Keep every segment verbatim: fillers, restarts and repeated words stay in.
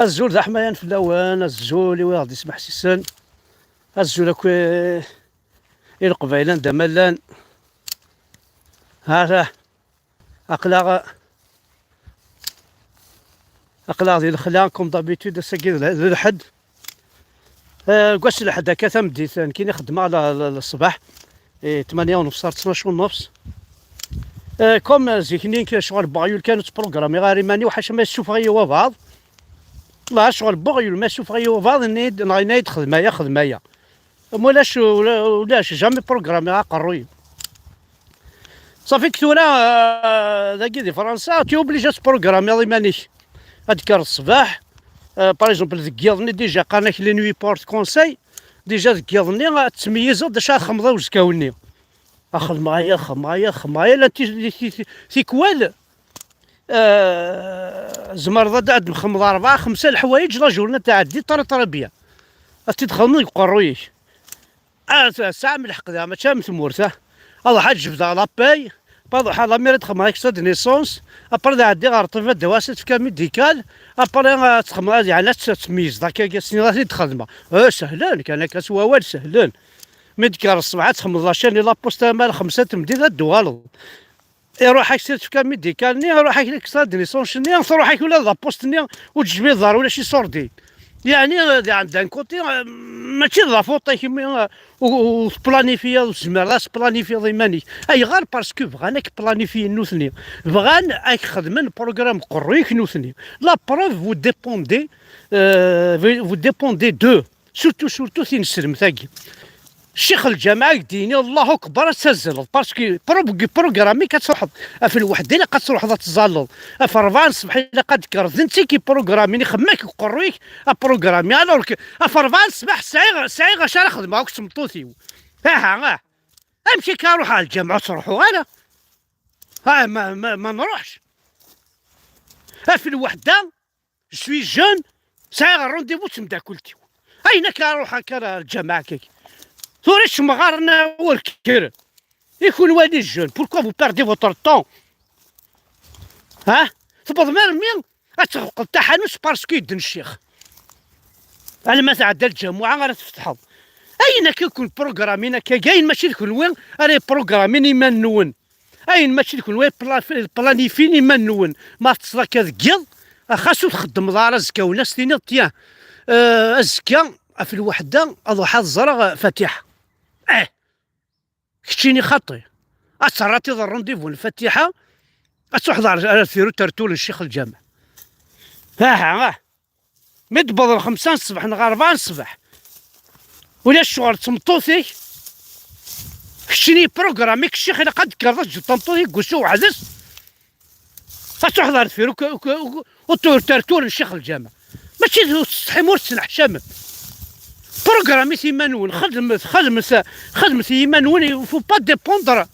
Azul d aḥmayan fell-awen, azul i wiɣ d-ismeḥsisen, azul akk i, i Leqbayel anda ma llan. Ha, ha, aql-aɣ, aql-aɣ di lexla, comme d'habitude, ass-agi d l-, d lḥedd. Eh, deg wass n lḥedd akka tameddit, nekkini xeddmeɣ la, la, la ṣṣbeḥ, eh, tmanya u nefs ar ttnac u nefs. Eh, comme zik-nni k-, ccɣel n weɣyul kan ur ttprogrammiɣ ara iman-iw, ḥaca ma yessufeɣ-iyi wabeɛḍ. La, ccɣel n weɣyul ma yessufeɣ-iyi wabeɛḍ, yenna-yi-d, neɣ yenna-yi-d xdem aya, xdem aya. Am ulac, ula-, ulac, jamais programmiɣ aqerruy. Safi k tura, euh, dagi di Fransa, tu es obligé ad tprogrammiḍ iman-ik. Ad d-kkreḍ ṣṣbeḥ, euh, par exemple, deg yiḍ-nni, déjà qqaren-ak les nuits porte conseil, déjà deg yiḍ-nni ad tmeyyzeḍ d acu ara txedmeḍ i uzekka-nni. A xedmeɣ aya, xedmeɣ aya, xedmeɣ aya, llant ti-, ti-, ti-, tikwal, euh, tzemreḍ ad, ad txedmeḍ rebɛa, xemsa leḥwayeǧ, la journée tɛeddi très, très bien. Ad t-id-txedmeḍ deg uqerruy-ik. Ah, t-, tesɛam lḥeqq da, mačči am tmurt, ah. Ad ruḥeɣ ad jebdeɣ la paie, ad ruḥeɣ la mairie ad xedmeɣ extrait de naissance, après ad ɛeddiɣ ɣer ṭṭbib ad d-awiɣ certificat médical, après ad txedmeḍ, ad, yeɛni ad t-, ad tmeyyzeḍ akka, akka, s-, ad t-id-xedmeɣ. Eh, sehlen, kan akka s wawal, sehlen. Mi d-kkreḍ ṣṣbeḥ ad txedmeḍ la chaîne i la poste, ama lxemsa n tmeddit ad d-tuɣaleḍ. Iruḥ-ak certificat médical-nni, iruḥ-ak l'extrait de naissance-nni, truḥ-ak ula d la poste-nni, ur d-tejmiḍ ara ulac iṣurdiyen. Yeɛni, eh, d'un côté, eh, mačči d la faute-ik imi, eh, ur, ur tplanifiyeḍ, ur tezmireḍ ad tplanifiyeḍ iman-ik. Ayɣer? Parce que bɣan ad k-planifiyen nutni. Bɣan ad k-xedmen programme qerruy-ik nutni. La preuve, vous dépendez, euh, vous, vous dépendez d'eux. Surtout, surtout tineslemt-agi. Ccix lǧameɛ i k-d-yini Allahu Akbar ad tazzleḍ, parce que pro-, programmi-k ad truḥeḍ. Ɣef lweḥda ilaq ad truḥeḍ ad tẓalleḍ. Ɣef rebɛa n ṣṣbeḥ ilaq ad d-tekkreḍ. D netta i k-iprogrammin, ixemmem-ak deg uqerruy-ik, a programmi. Alors que ɣef rebɛa n ṣṣbeḥ sɛiɣ, sɛiɣ acu ara xedmeɣ akked tmeṭṭut-iw. Aha, ah. Amek akka ruḥeɣ ɣer lǧameɛ ur ttruḥuɣ ara? Ah, ma, ma, ma nruḥ. Ɣef lweḥda, je suis jeune, sɛiɣ rendez-vous d temdakelt-iw. Ayen akka ruḥ akka ar lǧameɛ akka. Tura icemɣaren ur kkren. I kunwi les jeunes, pourquoi vous perdez votre temps? Ha? Tewwḍem armi ad tɣelqeḍ taḥanut parce que yedden ccix. Alma tɛedda lǧamuɛa ara tfetḥeḍ. Ayen akka i ken-programmin akka, ayen mačči d kunwi ara iprogrammin iman-nwen. Ayen mačči d kunwi pla-, planifin iman-nwen. Ma teṭṭseḍ akka deg yiḍ, xas ur txeddmeḍ ara azekka-wen, ad s-tiniḍ, tiens, euh, azekka ɣef lweḥda ad ruḥeɣ ad ẓreɣ, euh, Fatiḥa. Eh, keččini xaṭi. Ad terraḍ iḍ rendez-vous n Fatiḥa, ad truḥeḍ ar, ar Tiru Tertul n Ccix Lǧameɛ. Aha, ah. Mi d-wwḍen xemsa n ṣṣbeḥ neɣ rebɛa n ṣṣbeḥ, ulac ccɣel d tmeṭṭut-ik, keččini programmi-k ccix, ilaq ad d-tekkreḍ ad teǧǧeḍ tameṭṭut-ik deg wusu weḥd-s, ad truḥeḍ ar deffir uk-, uk-, uk-, ur tur-, tertur n Ccix Lǧameɛ. Mačči d ur tsetḥim ur tettneḥcamem. Programmit iman-nwen, xedmet, xedmet, xedmet i yiman-nwen, il faut pas dépendre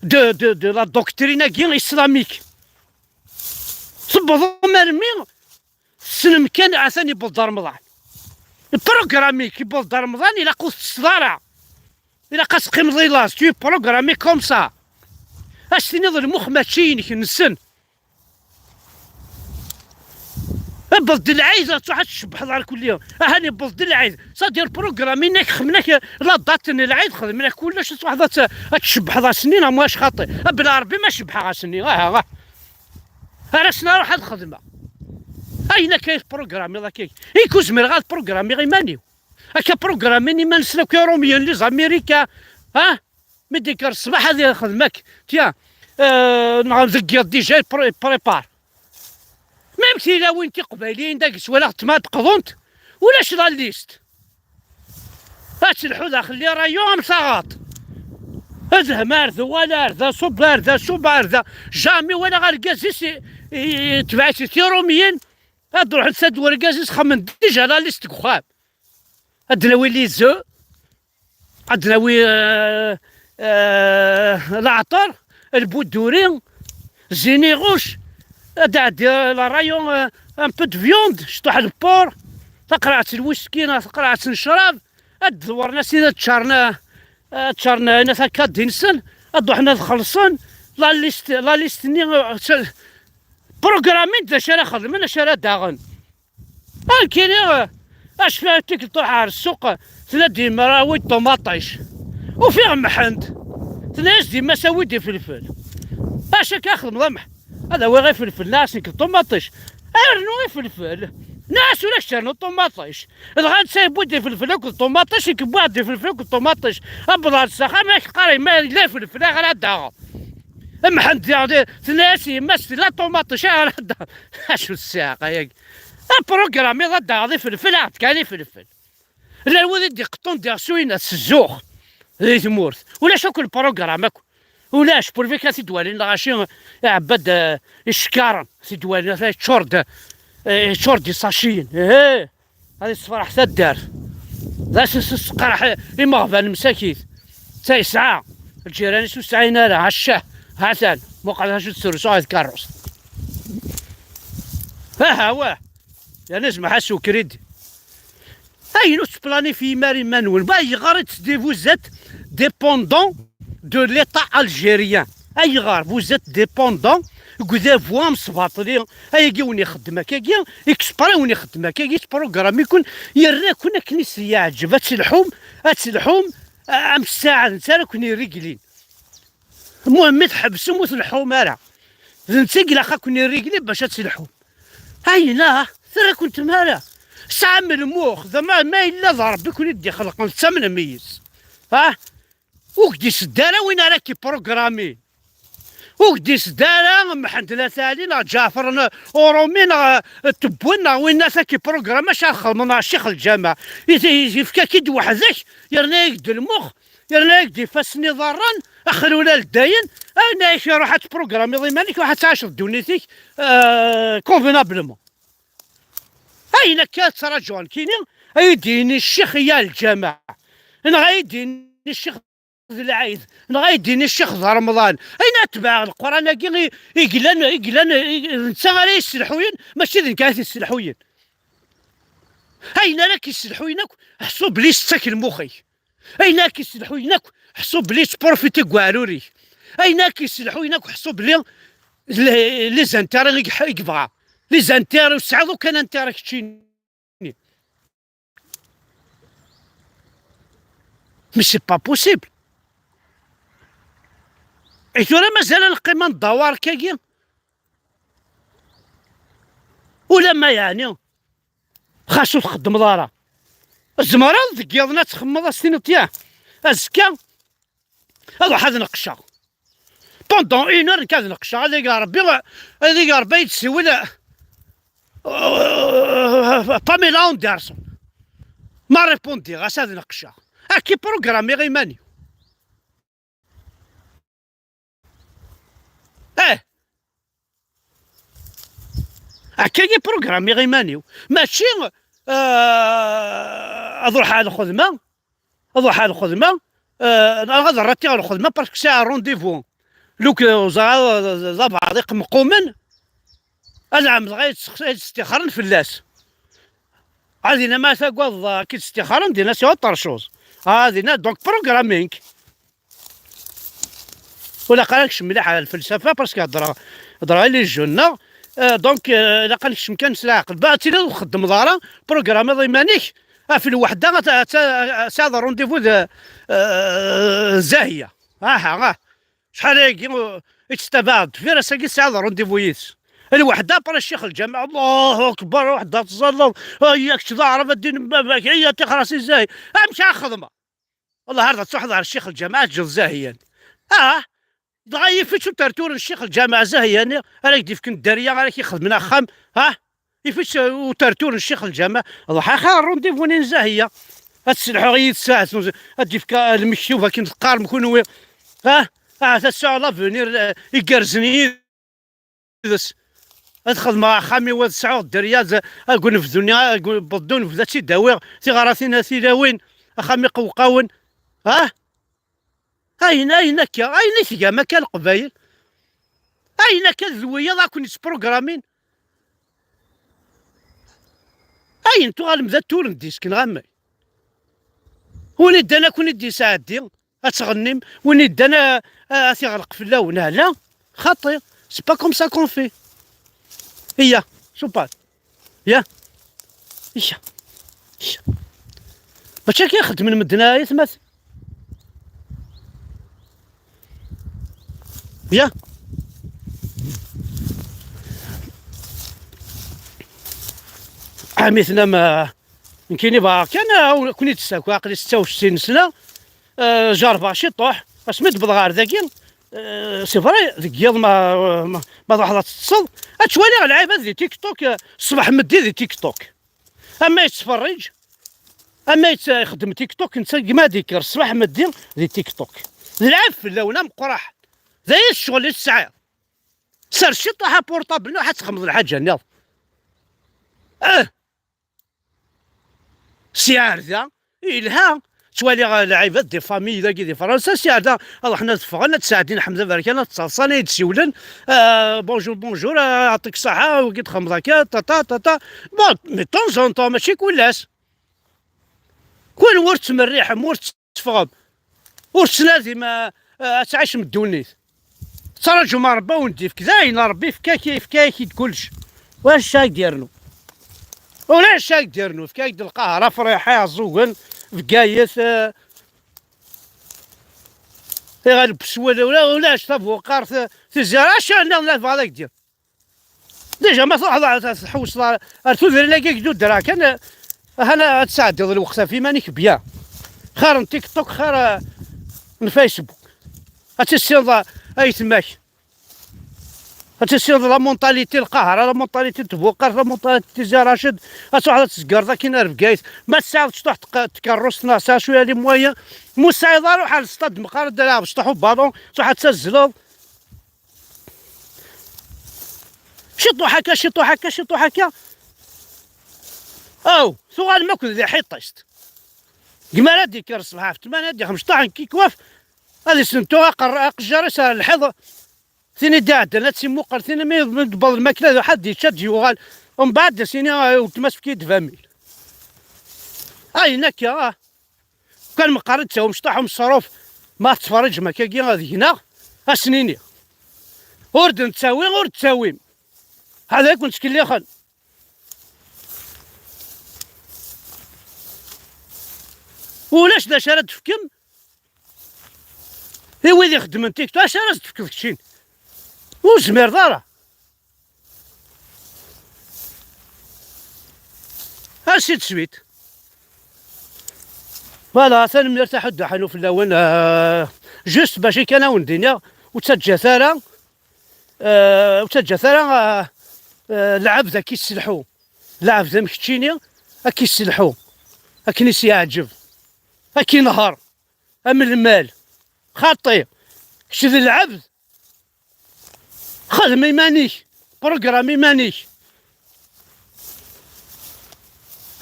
de, de, de la doctrine-agi islamique. Tewwḍem armi tessnem kan, atan yewweḍ-d Remḍan. Programmi-k yewweḍ-d Remḍan, ilaq ur teṭṭseḍ ara. Ilaq ad teqqimeḍ i laẓ, tu es programmé comme ça. Ad s-tiniḍ lmux mačči inek, nsen. Yewweḍ-d lɛid, ad truḥ ad tcebbḥeḍ ar kulli. Ahan yewweḍ-d lɛid. C'est-à-dire programme-inek, xemmen-ak la date n lɛid, xedmen-ak kullec, ad truḥeḍ ad t-, ad tcebbḥeḍ ass-nni, neɣ mwac xaṭi. A bla Rebbi ma cebbḥeɣ ass-nni. Aha, aha. Ar ass-nni ruḥ ad xedmeɣ. Ayen akka i tprogrammiḍ akka. I ku zmireɣ ad programmiɣ iman-iw. Akka programmin iman-nsen akk Irumyen, les Américains, ha? Mi d-yekker ṣṣbeḥ ad ixdem akk. Tiens, euh, neɣ deg yiḍ déjà yepré-, yeprépar. Même tilawin tiqbayliyin dagi s walaɣ tma d qḍunt, ulac la liste. Ad telḥu daxel les rayons am taɣaṭ. Adhem ar da, wala ar da, ṣubb ar da, ṣubb ar da. Jamais walaɣ argaz-is i, i, i, yetbeɛ-it Tirumyen, ad ruḥen sad wergaz-is xemmen déjà la liste deg uxxam. Ad d-nawi les œufs, ad d-nawi, euh, euh, leɛṭer, lbuduri, ziniɣuc, ad d-ɛeddi la rayon, euh, un peu de viande, cṭuḥ n porc, taqraɛet n whisky neɣ taqraɛet n ccrab, ad d-dewren asin ad ččaren, ad ččaren ayen takaddi-nsen, ad ruḥen ad xellṣen, la liste, la liste-nni, euh, programmin-d d acu ara xedmen, acu ara daɣen. Nekkini, acfiɣ tikkelt truḥ ɣer ssuq, tenna-d yemma awi-d ṭumaṭic. Ufiɣ Mḥend, tenna-yas-d yemma-s awi-d ifelfel. Acu akka xedmeḍ a Mḥend? Ad awiɣ ifelfel, nniɣ-as nekk d ṭumaṭic. Rnu ifelfel, nniɣ-as ulac ternu ṭumaṭic. Dɣa netta yewwi-d ifelfel akked ṭumaṭic, nekk wwiɣ-d ifelfel akked ṭumaṭic. Abḍan s axxam, ak qqar yemma yella ifelfel, ayɣer ad d-aɣeɣ? Mḥend diɣ, tenna-yas yemma-s tella ṭumaṭic, ayɣer ad d-aɣeɣ? Acu ssiɛqa-yagi? Aprugram iḍ ad d-aɣeḍ ifelfel, aɣ-d kan ifelfel. Llan wid i d-iqeṭṭun diɣ s uyna, s zzux di tmurt. Ulac akk lprugram akk. Ulac, purvik ad t-id-walin lɣaci iɛebba-d, eh, icekkaren, ad t-id-walin ata yeččur-d, eh, yeččur-d isaciyen. Ih, ad yessefreḥ taddart. D acu s-, s-, teqreḥ imeɣban msakit. Ta yesɛa, lǧiran-is ur sɛin ara, ha ccah, ha-t-an, muqel acu tesrusu ɣer tkerrust. Aha, wah, yerna zmeḥ-as ukridi. Ayen ur tettplanifiyem ara iman-nwen, ba ayɣer i tt-, vous êtes dépendant de l'État algérien? Ayɣer vous êtes dépendant deg udabu amesbaṭli? Ayagi wen ixeddem akkagi, exprès wen ixeddem akkagi, yettprogram-iken, yerra-ken akken i s-yeɛǧeb, ad telḥum, ad telḥum, a-, am ssaɛa d netta ara ken-irriglin. Muhemmi tḥebsem ur tleḥḥum ara. D netta i ilaq ad ken-irrigli bac ad telḥum. Ayna, terra-kent tmara. Sɛam lmux, d ma, ma yella d Ṛebbi i ken-id-ixelqen, tettamnem yis. Ha? Ur k-d-isedda ara win ara k-iprogrammin. Ur k-d-isedda ara Mḥend n At Ɛli neɣ Ǧaɛfer n Urumi neɣ, eh, Tewwen neɣ win ad k-iprogram acu ara txedmeḍ neɣ ccix lǧameɛ. I-, i-, yefka-k-id weḥd-k, yerna-yak-d lmux, yerna-yak-d ifassen iḍarren, axlul ar dayen, ayen ay iruḥ ad tprogramiḍ iman-ik, ruḥ ad tɛiceḍ ddunit-ik, euh, convenablement. Ayen akka ttraǧuɣ nekkini, ay d-yini ccix ya lǧameɛ, neɣ ay d-yini ccix d lɛid, neɣ ay d-yini ccix d Remḍan. Ayen atbeɛ Leqran-agi i, i yellan, i yellan, i, d netta ara yesselḥuyen, mačči d nekk ara t-yesselḥuyen. Ayen ara k-yesselḥuyen akk, ḥṣu belli yettak lmux-ik. Ayen ara k-yesselḥuyen akk, ḥṣu belli yettprofiti deg uɛrur-ik. Ayen ara k-yesselḥuyen akk, ḥṣu belli le-, les intérêts i yebɣa. Les intérêts, ur tesɛiḍ ukan intérêt keččini. Mais c'est pas possible. I tura mazal lqima n ddawar-agi? Ulamma yeɛni xas ur txeddmeḍ ara, tzemreḍ deg yiḍen ad txemmeḍ, ad s-tiniḍ ya azekka ad ruḥ ad neqceɣ. Pendant une heure nekk ad neqceɣ, ad ig Rebbi, ad ig Rebbi ad yi-d-siwel, euh, Pamela Anderson. Ma répondiɣ-as ad neqceɣ. Akka i programmiɣ iman-iw. Eh, akka i programmiɣ iman-iw. Mačči, euh, ad ruḥeɣ ɣer lxedma, ad ruḥeɣ ɣer lxedma, euh, neɣ ad ratiɣ ɣer lxedma parce que sɛiɣ rendez-vous. Luk, euh, ẓriɣ, euh, d abeɛḍ iqemqumen, ad ɛemmdeɣ ad yettixren fell-as. Ad dinna ma tagadeḍ, euh, ad k-id-stixren, dinna c'est autre chose. Ah, dinna, donc programming. Ur ilaq ara ad nekcem mliḥ ɣer lfelsafa, parce que heddreɣ, heddreɣ i les jeunes-nneɣ. Euh, donc, euh, ilaq ad nekcem kan s leɛqel. Ba, ad tiliḍ ur txeddmeḍ ara, programmiḍ iman-ik, ɣef lweḥda, ad, ad, ad tesɛiḍ rendez-vous d, euh, Zahiya. Aha, ah. Acḥal ayagi, euh, i tettabaɛeḍ deffir, ass-agi tesɛiḍ rendez-vous yid-s. Lweḥda, après ccix lǧameɛ, Allahu akbar, lweḥda tẓalleḍ, ay, kečč d aɛrab, a ddin n baba-k, ay, a tixer-as i Zahiya. Amek ara xedmeɣ? Wellah ar d ad truḥeḍ ɣer ccix lǧameɛ, ad teǧǧeḍ Zahiyan. Ah, dɣa yif-itt utertur n ccix lǧameɛ Zahiyan ara k-d-ifken dderya, ara k-ixedmen axxam. Ah, yif-itt utertur n ccix lǧameɛ. Ḍḥa axir rendez-vous-nni n Zahiya. Ad selḥuɣ yid-s, ad, ad d-ifk lmektub akken teqqarem kunwi. Ah, ahat ad sɛuɣ l'avenir, eh, igerrzen yid-s. Ad xedmeɣ axxam-iw, ad sɛuɣ dderya, ad, ad nebdu, ad nebdu ad tt-id-awiɣ, tiɣratin a tilawin, axxam iqewqawen. Ah? Ayen, ayen akka, ayen i tgam akka Leqbayel? Ayen akka d wiyaḍ a ken-ittprogrammin? Ayen tuɣalem d aturen disken ɣamay? Win iddan a ken-id-isɛeddi, ad tɣennim, win iddan a, a, a t-iɣleq fell-awen, ala, xaṭi, c'est pas comme ça qu'on fait. Iya, super. Ya. Iya. Iya. Mačči akka i xeddmen medden, ay atmaten? Ya. Ɛemmi tennam, ah, nekkini bɣiɣ kan, ah, ken-id-ssakiɣ, aql-i setta u settin sna, ah, jerbeɣ ciṭuḥ, asmi d-wwḍeɣ ɣer dagi, ah, c'est vrai, deg yiḍ ma, ma, ma truḥeḍ ad teṭṭseḍ, ad twaliɣ lɛibad di TikTok, ah, ṣṣbeḥ meddi di TikTok. Ama yettferriǧ, ama yett-, ixeddem TikTok, netta gma ad yekker ṣṣbeḥ meddi di TikTok. D lɛib fell-awen, ameqqraḥ. D aya ccɣel i tesɛiḍ. Sers ciṭuḥ apurṭabl-nni, ruḥ ad txedmeḍ lḥaǧa-nniḍen. Ah! Si ar da, yelha. Ttwaliɣ lɛibad, des familles dagi di Fransa, si ar da, ad ruḥen ad ffɣen, ad sɛeddin Ḥmed Aberkan, ad ttaḍsan, ad d-siwlen, ah, bonjour, bonjour, ah, yeɛṭik ṣṣeḥḥa, wagi txedmeḍ akka, tata, tata. Bon, mais de temps en temps, mačči kul ass. Kunwi ur tettmerriḥem, ur tetteffɣem, ur tettnadim, ah, ah, ad tɛicem ddunit. Tettraǧum Ṛebbi a wen-d-ifk. Dayen, Ṛebbi ifka-k, ifka-yak-id kullec. Ulac acu ara k-d-yernu. Ulac acu ara k-d-yernu. Ifka-yak-d Lqahra, Friḥa, Iɛeẓẓugen, Bgayet, eh, Iɣaleb s wul, ula-, ulac Tabuqart, Tizi Ara, acu nniḍen ad bɣiɣ ad ak-d-yernu. Déjà, ma truḥeḍ ad tḥewseḍ ar, ar tudrin-agi i d-udreɣ kan, eh, ahan ad tesɛeddiḍ lweqt ɣef iman-ik bien. Xir n TikTok, xir, eh, n Facebook. Ad tissineḍ, eh, ayetma-k. Ad tissineḍ la mentalité n Lqahra, la mentalité n Tbuqart, la mentalité n Tizi Racid. Ad truḥeḍ ad tzegreḍ akin ar Bgayet. Ma tesɛiḍ ciṭuḥ tq-, tkeṛṛust neɣ tesɛiḍ cwiya les moyens, ma ur tesɛiḍ ara, ruḥ ar lestad meqqar ad d-tleɛbeḍ ciṭuḥ ubaḍun, truḥ ad tazzleḍ. Ciṭuḥ akka, ciṭuḥ akka, ciṭuḥ akka. Aw, tuɣalem akk d lḥiṭist. Gma ara d-yekker ṣṣbeḥ ɣef ttmanya, ad d-yexdem ciṭuḥ n kikwaf, ad isentu aqer-, aqejjar-is ar lḥiḍ. Tin i d-iɛeddan ad tt-imuqel, tin mi d-tewweḍ lmakla d uḥad yečča ad d-yuɣal. Umbeɛd ad s-yini, "Ah, weltma, efk-iyi-d vingt mille." Ayen akka, ah. Kan meqqar ad tawim ciṭuḥ umeṣruf, ma tettferriǧem akkagi ad gneɣ, ad sen-iniɣ. Ur d-nettawi, ur d-ttawim. Hada i ken-ttkellixen. Ulac d acu ara d-tefkem i wid ixeddmen TikTok, acu ara s-d-tefkeḍ keččin? Ur zmireḍ ara. Ainsi de suite. Voilà, tanemmirt a Ḥuddu Ḥanu fell-awen. Euh, juste bac i kan a wen-d-iniɣ, ur ttaǧǧat ara, euh, ur ttaǧǧat ara, euh, euh, lɛebd ad k-isselḥu. Lɛebd am keččini ad k-isselḥu, akken i s-yeɛǧeb, ad k-inehher am lmal. Xaṭi, kečč d lɛebd, xdem iman-ik, program iman-ik.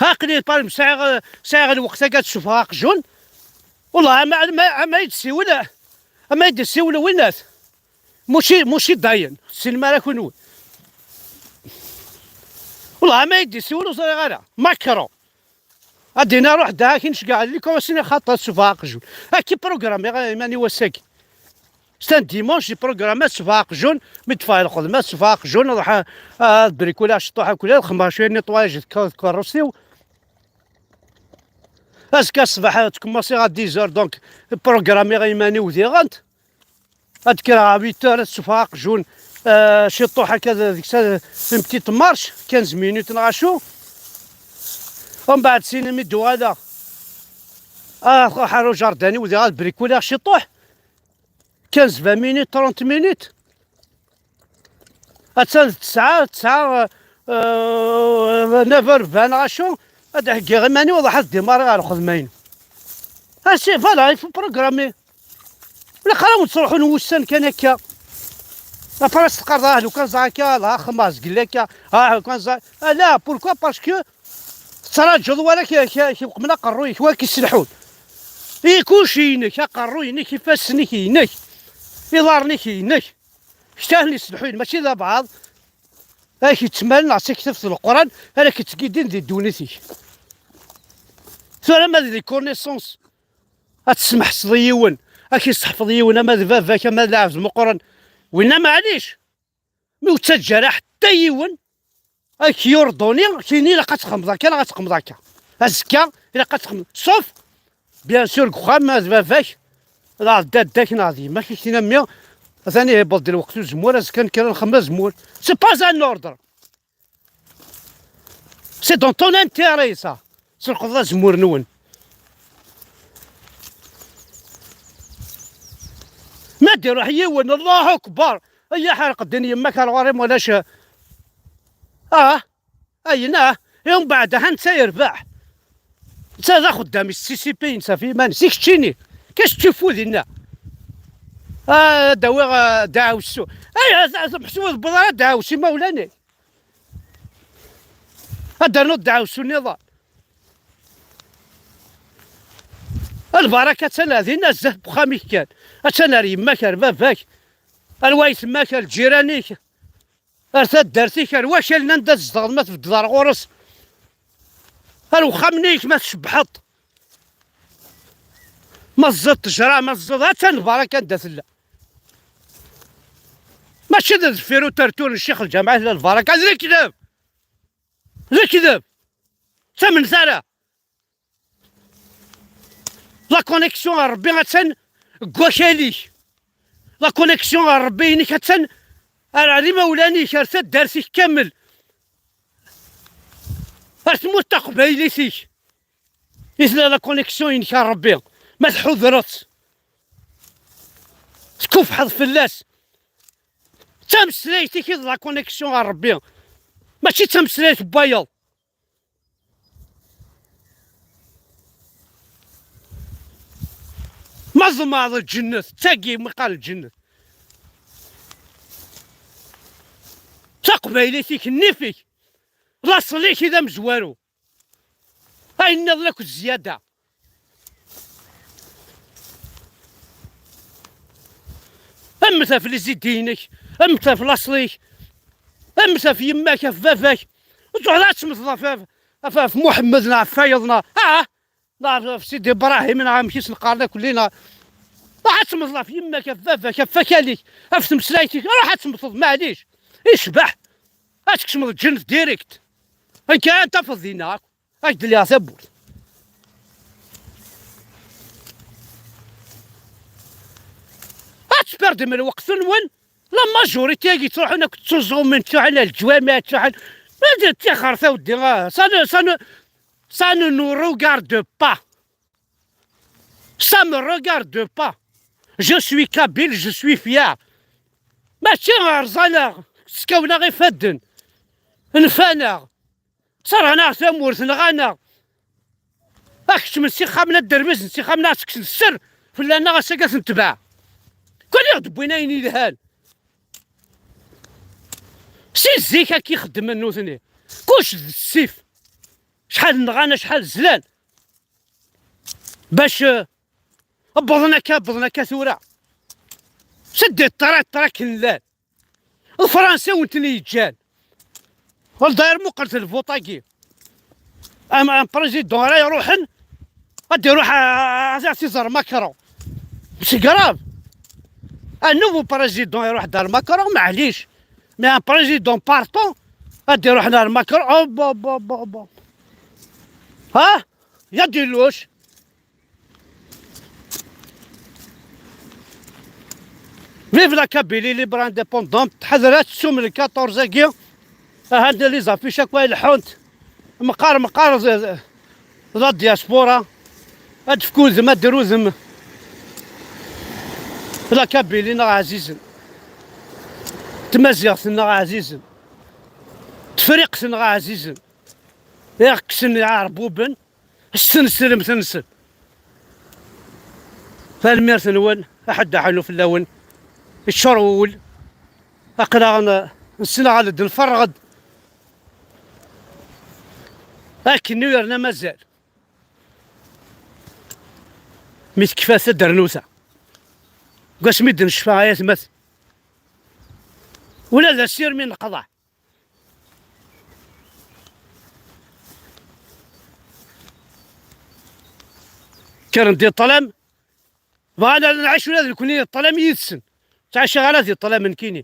Aql-i par sɛiɣ, sɛiɣ lweqt akka ad ssufɣeɣ aqjun. Wellah, ama, ama, ama i d-siwel, ama i d-siwel winnat. Muci, muci dayen, tessinem ara kunwi. Wellah, ama i d-siwel ur ẓriɣ ara. Macron. Ad d-iniɣ ruḥ da, ad k-nceggeɛ likuṛ, ad s-iniɣ xaṭi ad ssufɣeɣ aqjun. Ad k-iprogrammi iman-iw ass-agi. C'est un dimanche, di programme ad ssufɣeɣ aqjun, mi d-ffɣeɣ lxedma ad ssufɣeɣ aqjun, ad ruḥeɣ ad brikuliɣ ciṭuḥ akk, ad xedmeɣ cwiya nettoyage d tkeṛṛust-iw. Azekka ṣṣbeḥ ad ttkumasiɣ à dix heures, donc programmiɣ iman-iw diɣen. Ad kkreɣ à huit heures, ad ssufɣeɣ aqjun, euh, ciṭuḥ akka d-, deg-s ad, une petite marche, quinze minutes neɣ acu. Umbeɛd sini mi d-uɣaleɣ, ad ruḥeɣ ar ujardin-iw diɣ ad brikuliɣ ciṭuḥ, quinze, vingt minutes, trente minutes. Attan d ttesɛa, ttesɛa, euh, neuf heures vingt neɣ acu, ad d-heggiɣ iman-iw, ad ruḥeɣ ad démarrer ɣer lxedma-inu. Ah, c'est, voilà, il faut programmer. Ilaq ara wen-ttruḥun wussan kan akka. Après, teqqareḍ, "Ah, lukan ẓer akka, la, xemma zgel akka, ah, lukan ẓer." Ah, la, pourquoi? Parce que tettraǧuḍ wara k-, k-, k-, uqmen aqerruy-ik, wara k-isselḥun. I kullec inek, aqerruy-inek, ifassen-ik inek, iḍarren-ik inek. Kečč akken isselḥuyen, mačči d abɛaḍ. Ad k-yettmalen ɣer taktabt n Leqran, ara k-yettgidin di ddunit-ik. Tura ma d les connaissances, ad tesmeḥseḍ i yiwen, ad k-yesseḥfeḍ yiwen, ama d baba-k, ama d lɛebd meqqren. Winna maɛlic, mi ur ttaǧǧa ara ḥetta yiwen Ak yurduni, kini ilaq ad txedmeḍ akka, ilaq ad txedmeḍ akka. Azekka, ilaq ad txedmeḍ. Sauf, bien sûr, deg uxxam, ma d baba-k, neɣ d dadda-k, neɣ d yemma-k, ak-tina mmi, atan ihi, yewweḍ-d lweqt uzemmur, azekka nekker ad nxemmem azemmur. C'est pas un ordre. C'est dans ton intérêt, ça. Tselqeḍ azemmur-nwen. Ma d-iruḥ yiwen, Allahu Akbar. Ay aḥerq ddin yemma-k ar ɣur-i, ma ulac. Ah, ayen ah. I umbeɛd, aha, netta yerbeḥ. Netta d axeddam, yessisipi, yensa f yiman-is, i keččini. Qu'est-ce que tu fous dinna? Ah, ad d-awiɣ, ah, ddeɛwessu. Ay, ah, ah, meḥsub ur tewwiḍ ara ddeɛwessu imawlan-ik. Ad d-ternuḍ ddeɛwessu nniḍen. Lbaraka attan dinna zdat n uxxam-ik kan. Attan ar yemma-k, ar baba-k, ar waytma-k, ar lǧiran-ik, ar taddart-ik, ar wakalen anda tzedɣeḍ ma tbeddeḍ ar ɣur-s. Ar uxxam-nni-ik ma tcebbḥeḍ. Ma tẓiḍ ṭṭejra, ma tẓiḍ, attan lbaraka anda tella. Mačči d deffir utertur n ccix lǧameɛ i tella lbaraka, d lekdeb! D lekdeb! Ttamnet ara! La connexion ɣer Rebbi attan deg wakal-ik. La connexion ɣer Rebbi-inek attan ar, ar imawlan-ik, ar taddart-ik kamel. Ar tmurt taqbaylit-ik i tella la connexion-inek ar Rebbi. Ma tḥudreḍ-tt, tkufḥeḍ fell-as. D tameslayt-ik i d la connexion ɣer Rebbi, mačči d tameslayt n wayeḍ. Ma tḍemɛeḍ lǧennet, d tagi mi qqar lǧennet. Taqbaylit-ik, nnif-ik, laṣel-ik i d amezwaru. Ayen nniḍen akk d zzyada. Mmet ɣef les idées-inek, mmet ɣef laṣel-ik, mmet ɣef yemma-k, ɣef baba-k. Ur tṛuḥeḍ ad temmteḍ ɣef, ɣef, ɣef Muḥemmed neɣ ɣef wayeḍ neɣ, ah, neɣ ɣef Sidi Bṛahim neɣ amek i s-neqqaren akk-nni neɣ. Ruḥ ad temmteḍ ɣef yemma-k, ɣef baba-k, ɣef wakal-ik, ɣef tmeslayt-ik, ruḥ ad temmteḍ, maɛlic. Icbeḥ. Ad tkecmeḍ lǧennet direct. Akken ad tafeḍ dinna akk. Ad k-d-lliɣ tawwurt. Ad tperdem lweqt-nwen. La majorité-agi ttruḥun akk ttuẓumen, ttruḥun ar leǧwamiɛ, ttruḥun. Ma d tixert a weddi, ah, ça ne, ça ne, ça ne nous regarde pas. Ça me regarde pas. Je suis kabyle, je suis fier. Mačči rẓan-aɣ, skawen-aɣ ifadden, nfan-aɣ. Serɣen-aɣ tamurt, nɣan-aɣ. Ad kecmen s ixxamen, ad derbizen s ixxamen, ad tekksen sser fell-aneɣ, ass-agi ad ten-tebɛ. Kul i ɣ-d-wwin ayen yelhan. Si zik akka i xeddmen nutni. Kullec d ssif. Acḥal nɣan, acḥal zlan. Bac, eh, wwḍen akka, wwḍen akka tura. Sed ṭṭrak, ṭṭrak n llan. D Fransa wen-ten-yeǧǧan. Ur d-, ar muqel telvuṭ-agi. Am, am président ara iruḥen, ad iruḥ a, a, ad iẓer Macron. C'est grave. Un nouveau président iruḥ dar Macron, maɛlic. Mais un président partant, ad iruḥ dar Macron. Oh, bon, bon, bon, bon. Ha? Ya dilluc. Vive la Kabylie libre indépendante. Tḥadret sum le quatorze-agi. Aha, les affiches akk ay leḥḥunt. Meqqar, meqqar d, d la diaspora. Ad d-fk udem, ad d-rudem. La Kabylie neɣ ɛzizen. Tmaziɣt neɣ ɛzizen. Tefriqt neɣ ɛzizen. Iɣ kksen iɛerbuben s tnesremt-nsen. Tanemmirt-nwen, aḥeddaḥ anu fell-awen. Iččur wul. Aql-aɣ n-, nsneɣ-d nferreɣ-d. Akken yerna mazal. Mi tekfa tadernut-a. Deg wasmi d-necfa ay atmaten. Ula d asirem i neqḍeɛ. Kkren-d i ṭṭlam. Bɣan ad nɛic ula d nekni i ṭṭlam yid-sen. Ttɛiceɣ ara di ṭṭlam nekkini.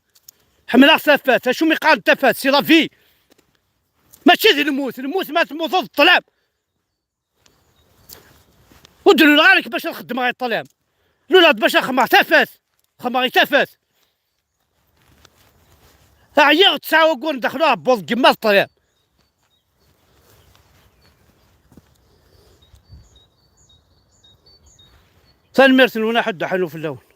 Ḥemmleɣ tafat. Acu mi qqaren tafat? C'est la vie. Mačči d lmut, lmut ma temmuteḍ d ṭṭlam. Ur d-luleɣ ara bac ad xeddmeɣ i ṭṭlam. Luleɣ-d bac ad xedmeɣ tafat. Xedmeɣ i tafat. Ɛyiɣ, tesɛa waggur n daxel uɛebbuḍ n yemma d ṭṭlam. Tanemmirt-nwen, aḥuddu ḥalu fell-awen.